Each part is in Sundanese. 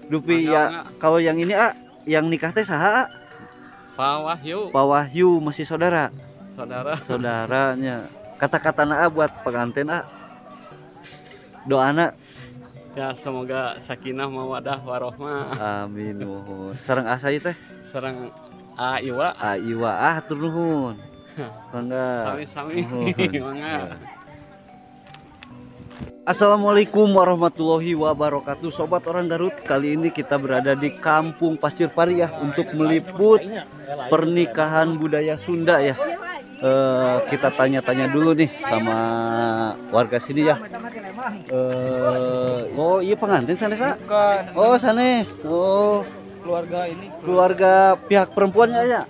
Dupi ya, kalau yang ini yang nikah teh saha? Pak Wahyu. Pak Wahyu masih saudara? Saudara. Saudaranya. Kata-kata na buat pengantin doana. Ya semoga sakinah mawadah warohmah. Amin nuhun. Sareng asa ieu teh? Sareng A Iwa. A Iwa hatur nuhun. Mangga. Sami-sami. Mangga. Assalamualaikum warahmatullahi wabarakatuh. Sobat Orang Garut, kali ini kita berada di Kampung Pasir Pari ya untuk meliput pernikahan budaya Sunda ya. Kita tanya-tanya dulu nih sama warga sini ya. Oh iya pengantin sanes ah? Oh sanes. Oh keluarga ini. Keluarga pihak perempuannya ya.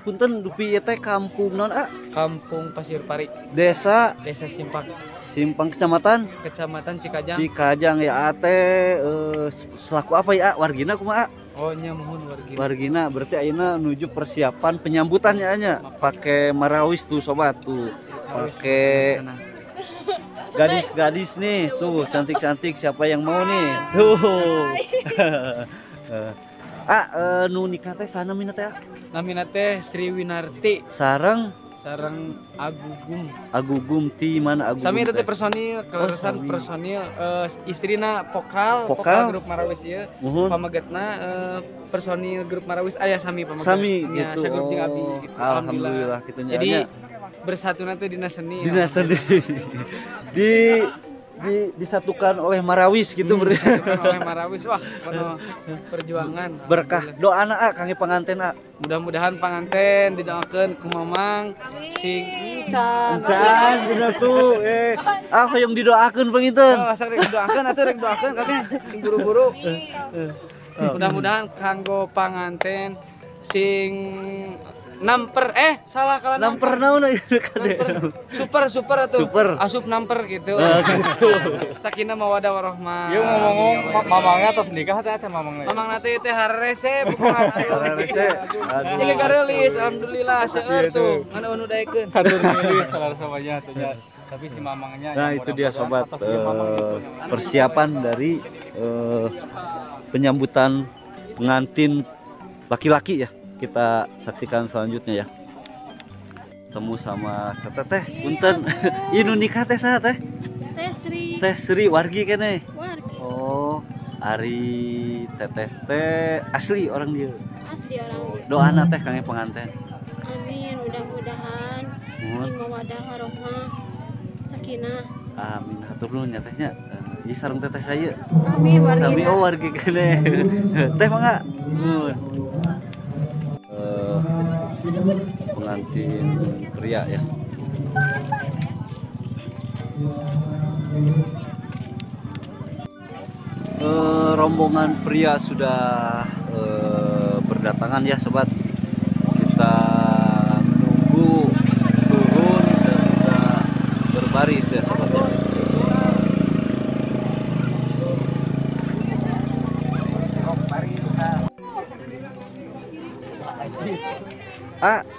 Punten dupi ieu teh kampung non Kampung Pasir Pari. Desa Desa Simpang. Simpang kecamatan? Kecamatan Cikajang. Cikajang ya teh selaku apa ya wargina kumaha? Oh nya muhun wargina. Wargina berarti ayeuna menuju persiapan penyambutannya nya pakai marawis tuh sobat tuh. Pakai gadis-gadis nih tuh cantik-cantik siapa yang mau nih? Tuh. Nu nikah teh sana namina teh? Namina teh Sri Winarti. Sareng Agugum. Agugum ti mana Agugum? Sami teh personil, kaleresan personil istrina pokal grup Marawis ieu. Pamegetna personil grup Marawis aya sami pameget. Sami gitu. Sagrup jeung abi gitu. Alhamdulillah kitu nya. Jadi bersatu nanti dina seni. Dina seni. Disatukan oleh Marawis gitu, disatukan oleh Marawis. Wah, penuh perjuangan. Berkah doana kangge pengantin Mudah-mudahan pengantin didoakeun ku Mamang sing encan. Encan cenah tuh. Hoyong didoakeun panginten. Oh, sok rek didoakeun atuh rek doakeun kabeh sing buru-buru. Mudah-mudahan kanggo panganten sing namper salah kalau namper naon kade. Super atuh. Super. Asup namper gitu. Gitu. Sakinah mawadah warahmah. Ieu ngomong mamangnya tos nikah teh acan mamangna. Mamangna teh teh hararese bukan hararese. Aduh. Ieu gareulis alhamdulillah seueur tuh. Mana anu daekeun. Hatur nuhun salah samanya atuh nya. Tapi si mamangnya. Nah, itu dia sobat persiapan dari penyambutan pengantin laki-laki ya. Kita saksikan selanjutnya ya. Temu sama teteh, punten. Ieu nu nikah teh saha teh? Teh Sri. Teh Sri wargi keneh. Wargi. Oh, ari teteh teh asli orang dieu. Asli orang dieu. Doana teh kangge pengantin. Amin, mudah-mudahan sing mawadah warohmah sakinah. Amin, hatur nuhun nya tehnya. Ieu sareng teteh saya. Sami wargi. Sami oh wargi keneh. Teh mangga. Nuhun. Pengantin pria ya. Rombongan pria sudah berdatangan ya sobat. Kita menunggu turun dan kita berbaris ya sobat ya.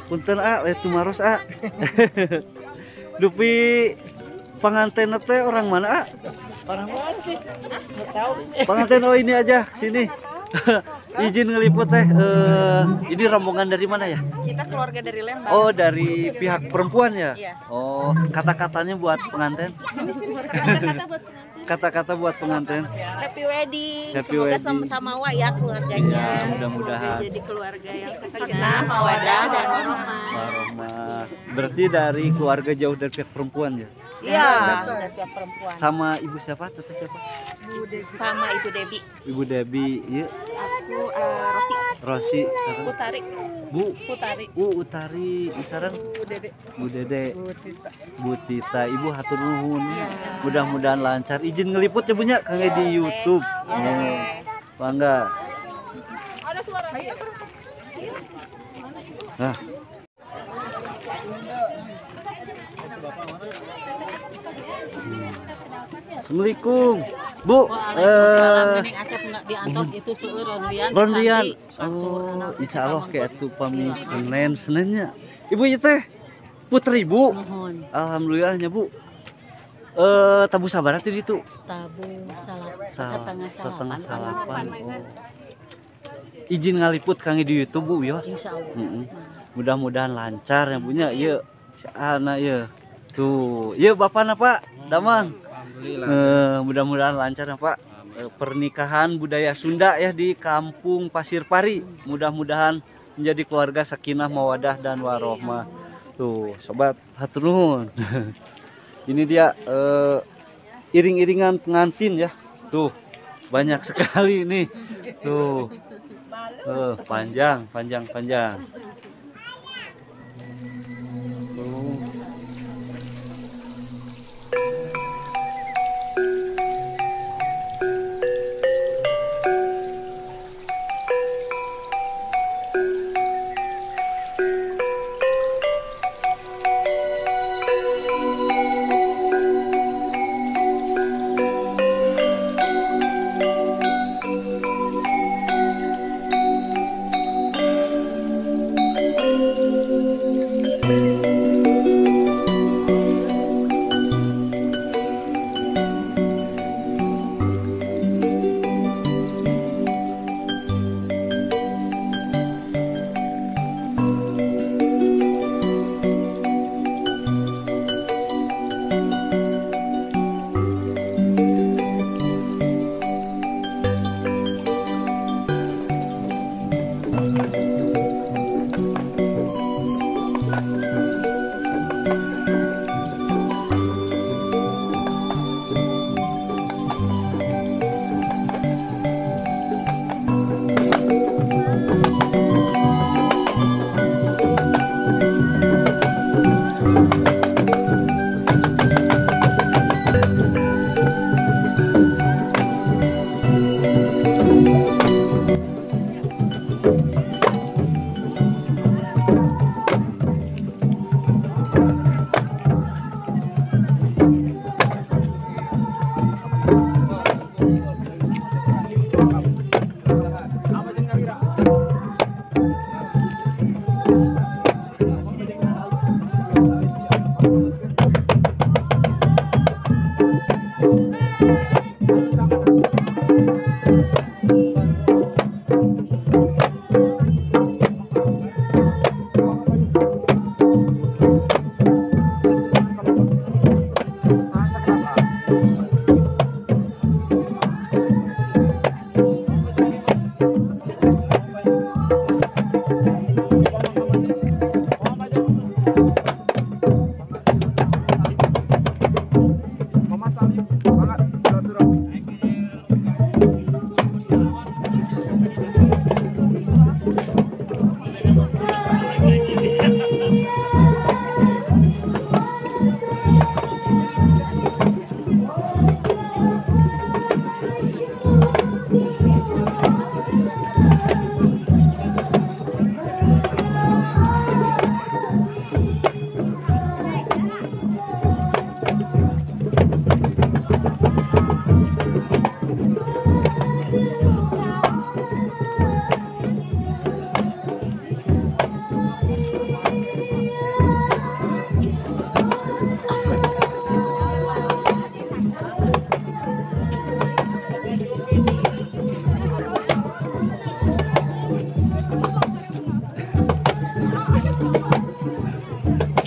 Punten tumaros Dupi pengantin teh orang mana Orang mana sih? Nggak tahu. Pengantin oh ini aja sini. Izin ngeliput teh. Ini rombongan dari mana ya? Kita keluarga dari Lembang. Oh, dari pihak perempuan ya? Iya. Oh, kata-katanya buat pengantin? Sini, kata-kata buat pengantin. Kata-kata buat pengantin. Happy wedding. Happy semoga wedding. Sama-sama ya keluarganya. Ya, mudah-mudahan. Jadi keluarga yang sakinah, mawadah dan warahmah. Warahmah. Berarti dari keluarga jauh dari pihak perempuan ya? Iya, dari pihak perempuan. Sama ibu siapa? Teteh siapa? Bu Debi. Sama Ibu Debi. Ibu Debi, iya. Aku Rosi. Rosi. Utari. Bu Utari. Utari, isaran Bu Dede. Bu Dede. Bu Tita. Bu Tita, Ibu hatur nuhun. Mudah-mudahan lancar. Izin ngeliput ya Bu nya kangge di YouTube. Ya. Bangga. Ada suara. Nah. Assalamualaikum. Bu, Rondian. Oh, insya Allah kayak tuh pami Senin, Seninnya. Ibu itu teh putri Bu. Alhamdulillahnya Bu. Tabuh sabaraha teh ditu? Tabuh setengah Setengah salapan. Oh. Izin ngaliput kangge di YouTube Bu wios. Insyaallah. Mudah-mudahan lancar ya punya ieu si anak ieu. Tuh, ieu bapana Pak Damang. Alhamdulillah. Mudah-mudahan lancar ya Pak. Pernikahan budaya Sunda ya di Kampung Pasir Pari. Mudah-mudahan menjadi keluarga sakinah, mawadah dan warohmah. Tuh, sobat, hatur nuhun. Ini dia iring-iringan pengantin ya. Tuh, banyak sekali nih. Tuh. Panjang, panjang, panjang. Tuh.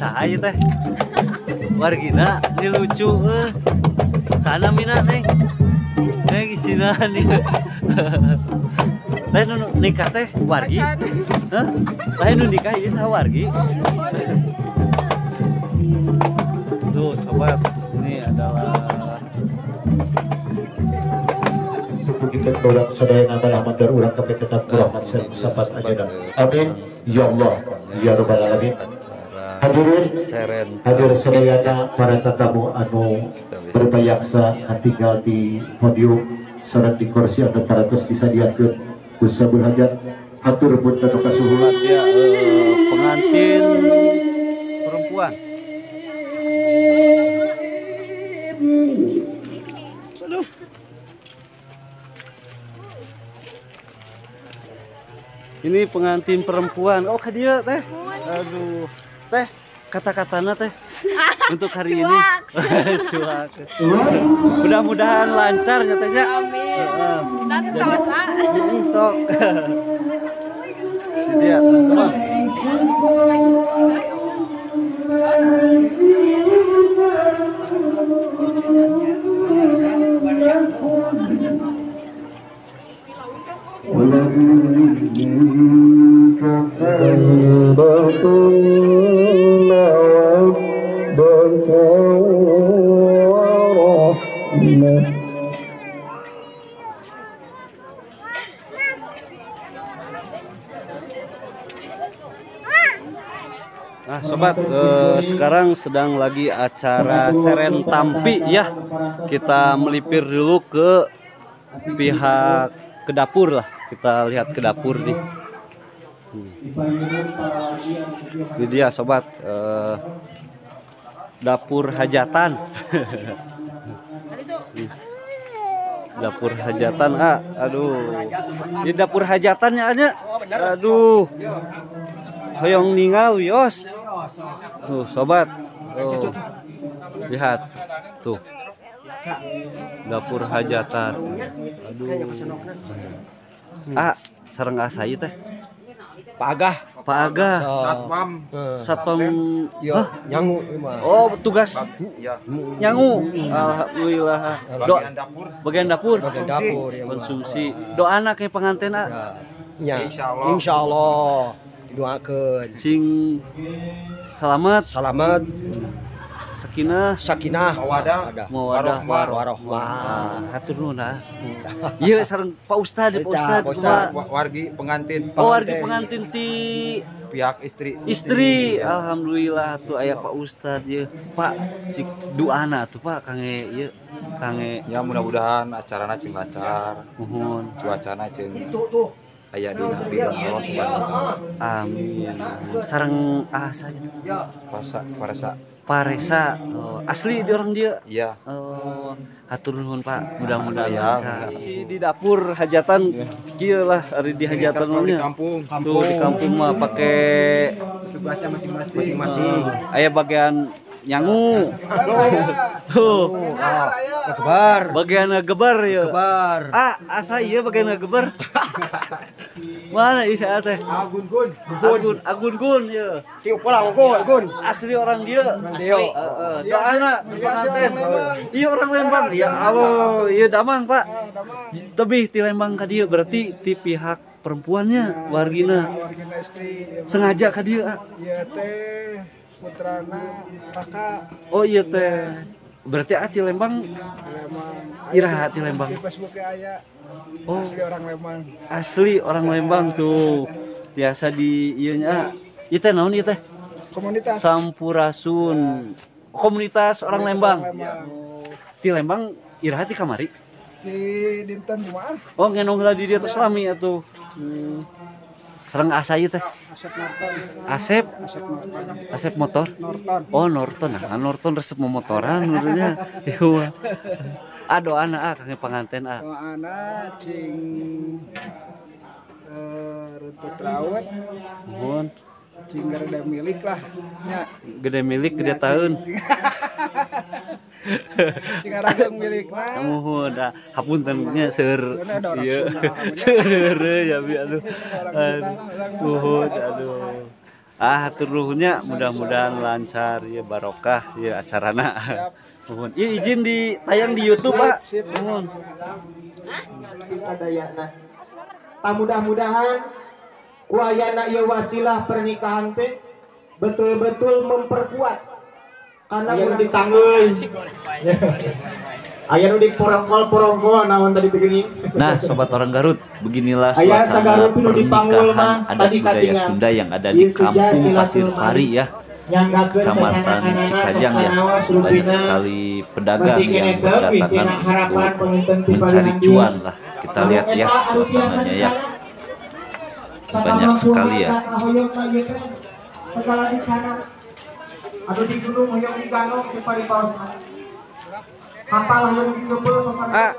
Saha teh? Wargina ini lucu Sana mina neng. Neng isina nih. Teh nu nikah teh wargi. Hah? Lain nu nikah ieu saha wargi? Tuh sobat, ini adalah kita orang sadayana malah mandar urang kabeh tetap rahmat sareng sapat ajana. Amin. Ya Allah, ya Rabbal alamin. Hadirin, hadir sadayana para tetamu anu berbayaksa katinggal di podium sareng di kursi anu parantos disadiakeun ku sabul hajat. Hatur punten nu kasuhun. Ya, pengantin perempuan. Aduh. Ini pengantin perempuan. Oh, ka dieu teh. Aduh. Teh, kata-katana teh. Untuk hari ini cuak. Mudah-mudahan lancar nyatanya. Amin. Nanti tawas sok. Jadi ya teman-teman. Nah sobat, sekarang sedang lagi acara Seren Tampi ya. Kita melipir dulu ke pihak ke dapur lah. Kita lihat ke dapur nih. Ini dia sobat, dapur hajatan. Dapur hajatan, aduh. Ini dapur hajatannya aja. Aduh. Hoyong ningal wios. Tuh sobat, tuh. Lihat tuh dapur hajatan. Aduh. Sareng asai teh. Pak Agah. Pak Agah. Satpam. Satpam. Hah? Nyangu. Oh, tugas nyangu. Alhamdulillah. Bagian dapur. Bagian dapur. Bagian dapur. Konsumsi. Doana ke pengantin ah. Ya. Insyaallah. Insyaallah. Didoakeun. Sing selamat. Selamat. Sakinah, sakinah, mawadah, mawadah, warohmah. Hatur nuhun ah. Ieu sareng Pak Ustad, Pak Ustad, wargi pengantin. Oh, wargi pengantin ti pihak istri. Istri, alhamdulillah tuh aya Pak Ustad ieu. Pak, cik duana tuh Pak kange ieu, kange. Ya mudah-mudahan acarana cing lancar. Nuhun. Cuacana cing aya dina ridho Allah Subhanahu wa taala. Amin. Sareng asa gitu. Pasa, parasa. Paresa, oh, asli di orang dia. Iya. Oh, hatur nuhun Pak, mudah-mudahan lancar. Di dapur hajatan, kieu lah ari di hajatan mah di kampung. Tuh di kampung mah pakai tugasnya masing-masing. Masing-masing. Aya bagian nyangu. Tuh. Gebar. Bagian ngegebar ya. Gebar. Ah, asa ieu bagian ngegebar. Mana isa teh? Agun Gun. Agun, Agun Gun ya. Tiup lah Gun, Gun. Asli orang dia. Asli. Heeh. Doana pengantin. Iya orang Lembang. Ya Allah, iya damang Pak. Tebih ti Lembang ka dieu berarti ti pihak perempuannya wargina. Wargina istri. Sengaja ka dieu. Iya teh putrana kakak. Oh iya teh. Berarti ati Lembang. Lembang. Iraha ati Lembang. Di Facebook aya. Oh. Asli orang Lembang. Asli orang Lembang tuh. Biasa di ieu nya. Ieu teh naon ieu teh? Komunitas. Sampurasun. Komunitas orang Lembang. Lembang. Ti Lembang iraha ti kamari? Di dinten Jumaah. Oh, ngenong di dieu tos lami atuh. Sareng asa ieu teh? Asep Norton. Asep? Asep Norton. Asep motor? Norton. Oh, Norton. Nah, Norton resep momotoran menurutnya. Iya. Doana ah kangge panganten ah. Doana cing runtut rawat. Nuhun. Cing gede milik lah nya. Gede milik gede tahun. Cing arageng milikna. Nuhun da hapunten nya seur. Ieu. Seur ya bi aduh. Nuhun aduh. Ah hatur nuhunnya mudah-mudahan lancar ya barokah ya acarana. Nuhun. Ieu izin ditayang di YouTube, Pak. Nuhun. Sadayana. Mudah-mudahan ku ayana ieu wasilah pernikahan teh betul-betul memperkuat karena aya nu ditanggeuy. Aya nu diporongkol-porongkol naon tadi begini. Nah, sobat orang Garut, beginilah suasana pernikahan adat budaya Sunda yang ada di Kampung Pasir Pari ya, Kecamatan Cikajang ya. Banyak sekali pedagang yang berdatangan untuk mencari cuan lah. Kita lihat ya suasananya ya. Banyak sekali ya. Ah,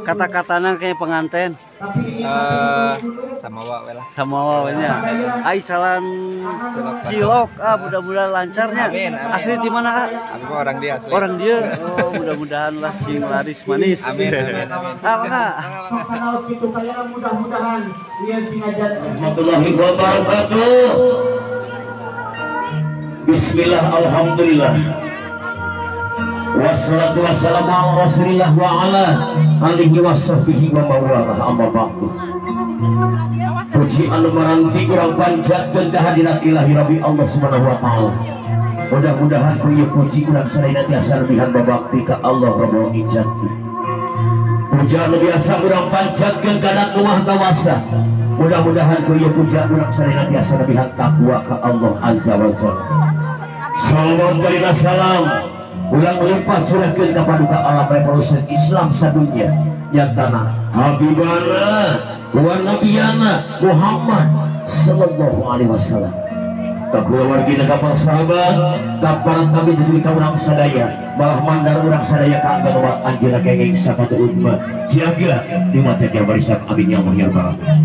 kata-katana kayak pengantin. Sama wae lah. Sama wae nya. Ai calon cilok, ah mudah-mudahan lancarnya. Amin, amin. Asli di mana, ah? Aku orang dia asli. Orang dia. Oh, mudah-mudahan lah cing laris manis. Amin, amin, amin. Ah, mangga. Sok sanaos kitu kayana mudah-mudahan ieu sing ajan. Warahmatullahi wabarakatuh. Bismillah, alhamdulillah. Wassalatu wassalamu ala rasulillah wa ala alihi wasahbihi wa mawalah, amma ba'du. Puji anu maranti urang panjatkeun ka hadirat Ilahi Rabbi Allah Subhanahu wa taala. Mudah-mudahan ku ieu puji urang sadaya tiasa lebihan babakti ka Allah Rabbul Izzat. Puja anu biasa urang panjatkeun ka Dat Nu Maha Kawasa. Mudah-mudahan ku ieu puja urang sadaya tiasa lebihan takwa ka Allah Azza wa Jalla. Salawat dan salam ulang limpah curahkeun ka paduka alam revolusi Islam sadunya nyatana Habibana wa Nabiyana Muhammad sallallahu alaihi wasallam. Ka kulawargina ka para sahabat, ka para kami duduk ka urang sadaya, malah mandar urang sadaya ka angganuat anjeunna kenging sapatu umat. Jaga di mata barisan amin ya Allah ya rabbal alamin.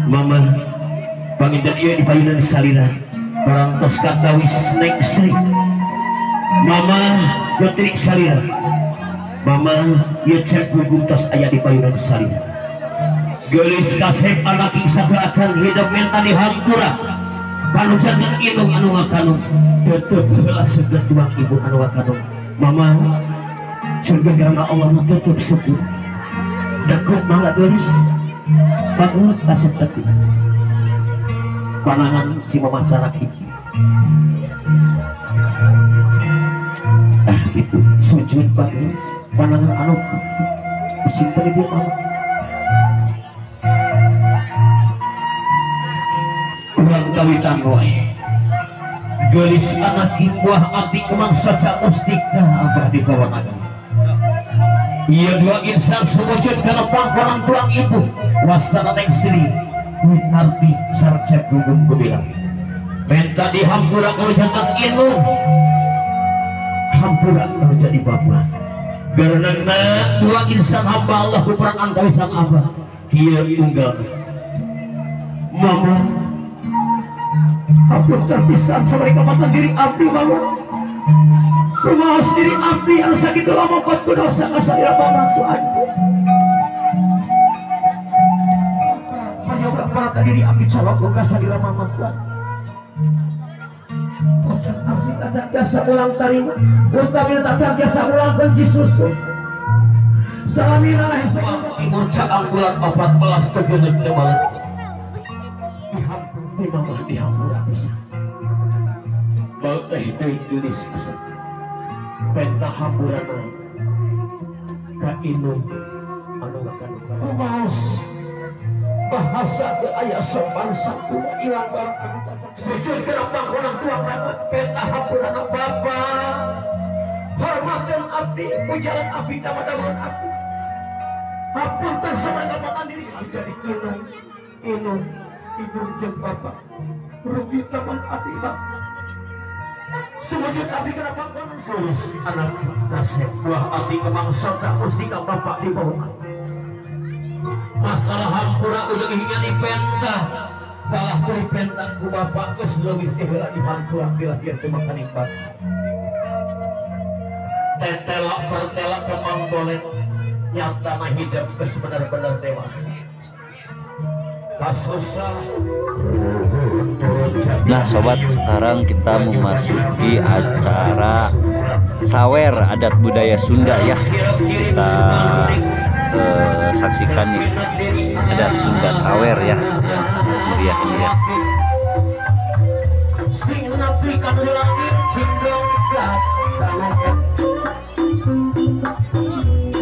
Mama panginten ieu di payunan salira parantos katawis Neng Sri. Mama Putri Salira, Mama ieu cek gugung tos aya di payunan salira. Geulis kasep anak ing satu acan hidup minta dihampura. Panujangan indung anu ngakanung tetep heula seget tuang ibu anu ngakanung. Mama surga karena Allah mah tetep seget. Dekuk mangga geulis, bangun kasep dekuk. Panangan si mama carak hiji. Ah gitu, sujud pagi panangan anu disimpan ibu mama. Kurang kawitan wae. Geulis anak buah ati kemang saca mustika abah di bawah naga. Ieu dua insan sumujud kana pangkonan tuang ibu wastana Neng Sri Winarti sareng Cep Gugung Gumilang. Menta dihampura kalau jantan indung. Hampura kalau jadi bapak. Karena dua insan hamba Allah kuperang antawisan abah kieu unggal. Mama hapunten pisan sampai kamatan diri abdi mama. Rumaos diri abdi anu sakitu lamokot ku dosa kasalira mama ku anjeun. Payoga parata diri abdi colok ku kasalira mama ku anjeun. Tacan biasa ulang tarima, utamina tacan biasa ulang kunci susu. Salamina timur caang bulan 14 tegenek temalan. Dihampur mama dihampura pisan. Bae deui geulis pisan. Penta hampurana ka indung anu ngakandung. Rumaos bahasa teu aya sopan santun ilang barang anu tacan. Sujud kana pangkonan tuang rama penta hampurana bapa. Hormateun abdi ujaran abdi dama-damaan abdi. Hapunten samana diri abdi jadi indung indung ibu jeung bapa. Rugi teman abdi bapa. Sumujud abdi kana pangkonan geus anak kasep buah abdi kemang soca mustika bapak di bawah. Masalah hampura ujung hingga dipenta balah ku dipenta ku bapak geus leuwih teh heula dihampura dilahir teu makan impat. Tetelak pertelak kemang bolet nyatana hidup geus bener-bener dewasa. Kasusah. Nah sobat, sekarang kita memasuki acara sawer adat budaya Sunda ya. Kita saksikan nih adat Sunda sawer ya yang sangat meriah ini ya.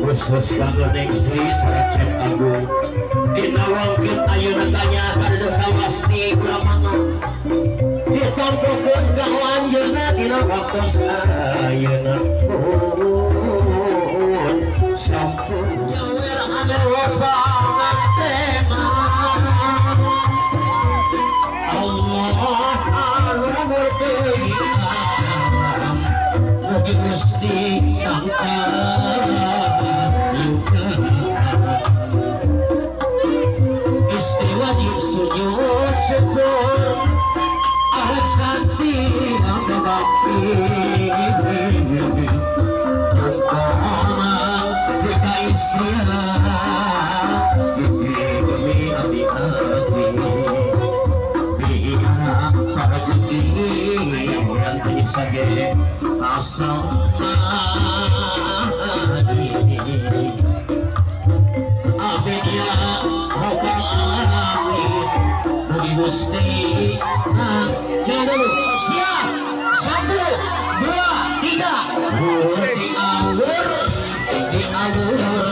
Khusus kanggo Neng Sri sareng Cep Agung dinawangkeun ayeuna tanya kadeuh kawas di ulamana ditampokeun ka anjeunna dina waktos ayeuna pun sampun nyawer anu pangantena Allah anu murti Mugi Gusti istri wajib sujud syukur awet santi bakti aman jika istri demi hati-hati biar para rezeki yang tisage asal amin ya robbal alamin mugi Gusti. Nah, jangan dulu, siap 1 2 3 di alur di alur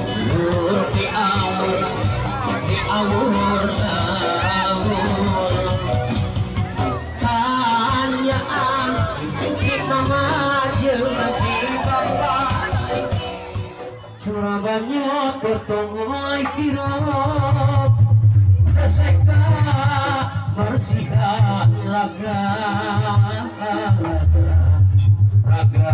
alur di alur di alur alur tanyaan di mama jeung di bapak curabanya tertongoy kirop seseka bersihan raga raga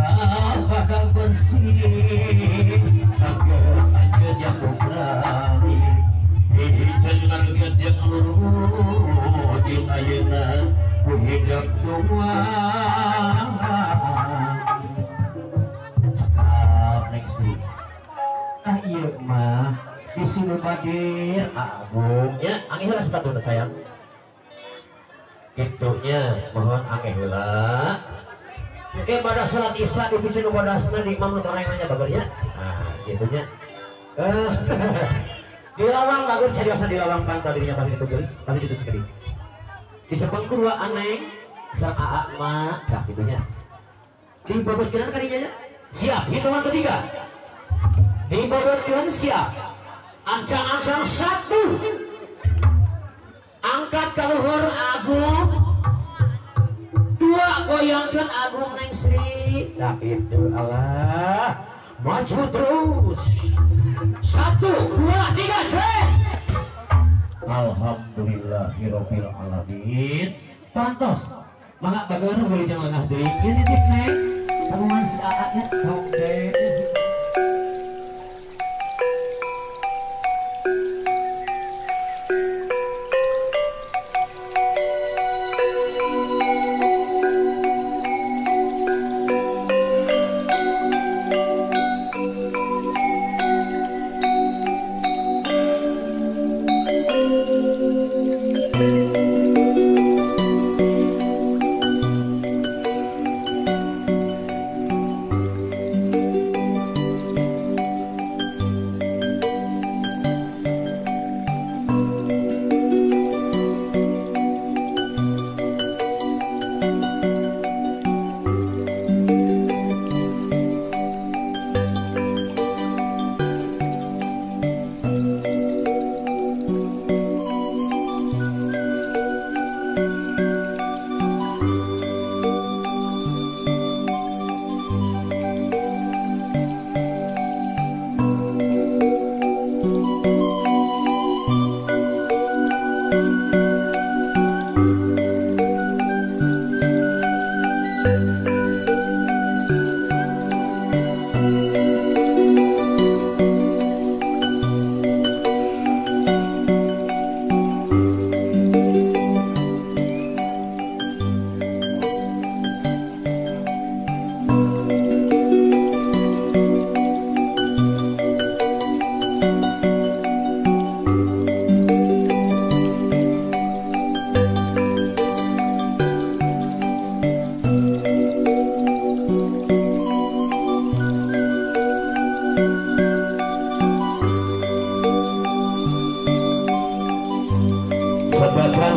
bakal bersih sampai saja jatuh berani dijengan gejek lurujin ayeuna ku hidep doang cekap next. Ah iya mah di sini badir agung ya angin heula sepatuna sayang gitunya mohon angin heula. Oke pada salat isya di piceun badasna di imam nu tarang nanya bagernya. Nah gitunya di lawang bager seriosna di lawang pantal dirinya pasti itu geus pasti itu sekedik di Jepang kurwa aneng sareng aa mah dah gitunya di bobotkeun kadinya nya siap hitungan ketiga di bobotkeun siap ancang-ancang 1 angkat ka luhur agung 2 goyangkeun agung neng Sri nah itu Allah maju terus 1 2 3 cek. Alhamdulillahirabbil alamin pantos mangga bager beureum jeung lengah deui ieu nitip neng kagungan si aa nya oke.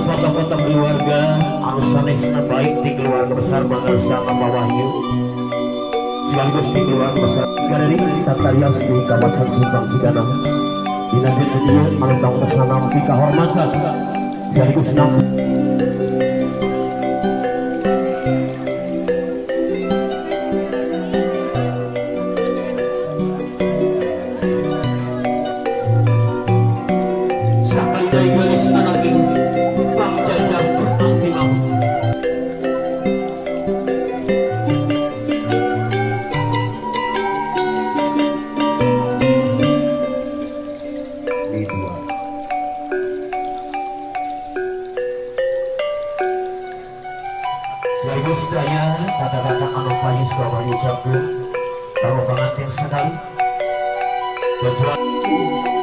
Foto-foto keluarga anu sanesna baik di keluarga besar Bangsa Nama Wahyu sekaligus di keluarga besar Galeri Tata Rias di kawasan Simpang Ciganong dina dinten ieu anu tangtosna nampi kahormatan sekaligus nampi sakandai gelis anak ibu. Sedaya kata-kata anu payus bahwa diucapkeun kanggo pangantin sekali. Kecuali